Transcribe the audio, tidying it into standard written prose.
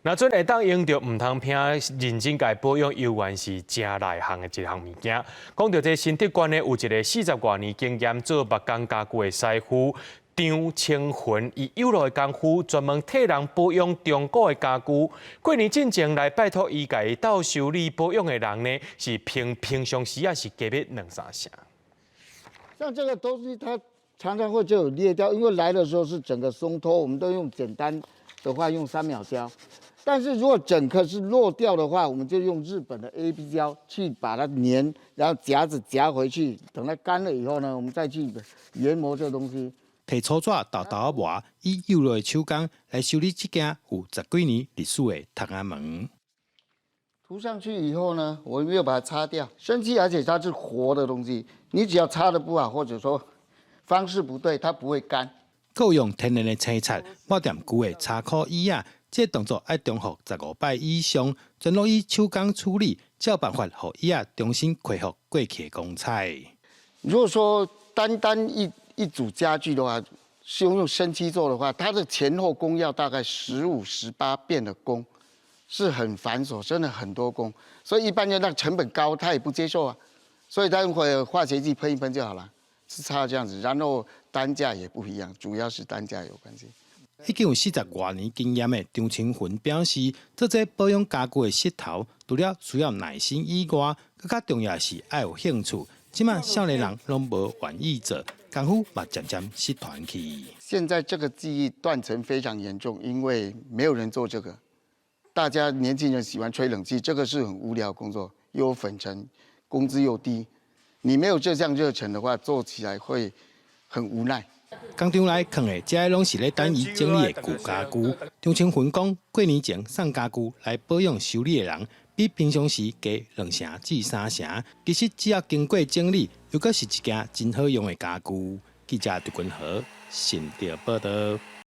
若準會當用著毋通拼認真共保養，猶原是誠內行的一項物件。講著這新竹縣呢，有一个四十外年經驗做木工家具的師傅張清雲，伊有落的功夫專門替人保養中古的家具。過年進前來拜託伊共伊鬥修理保養的人呢，是平平常時也是加欲兩三成。像這個東西，它常常會就有裂掉，因為來的時候是整個鬆脫，我們都用簡單的話用3秒膠。但是如果整個是落掉的話，我們就用日本的 AB 膠去把它粘，然後夾子夾回去，等它乾了以後呢，我們再去研磨這個東西。提粗紙沓沓仔磨，以幼稚的手工來修理這件有十幾年歷史的窗仔門。塗上去以後呢，我沒有把它擦掉，生漆，而且它是活的東西，你只要擦得不好，或者說方式不對，它不會乾。閣用天然的生漆抹踮舊的查箍椅仔，這個動作愛重複15擺以上，全攏以手工處理，才有辦法予椅仔重新恢復過去的光彩。如果說單單一組家具的話，是用生漆做的話，它的前後工要大概15、18遍的工，是很繁瑣，真的很多工，所以一般人那成本高，他也不接受啊，所以他用化學劑噴一噴就好了，是差這樣子，然後單價也不一樣，主要是單價有關係。已經有四十外年經驗的張清雲表示，做這保養家具的穡頭，除了需要耐心以外，閣較重要的是愛有興趣。這馬少年人攏無願意做，功夫嘛漸漸失傳去。現在這個技藝斷層非常嚴重，因為沒有人做這個，大家年輕人喜歡吹冷氣，這個是很無聊工作，又有粉塵，工資又低，你沒有這項熱忱的話，做起來會很無奈。工廠內囥的，這攏是咧等伊整理的舊家具。張清雲講，過年前送家具來保養修理的人，比平常時加兩成至三成。其實只要經過整理，猶閣是一件真好用的家具。記者陳君和新竹報導。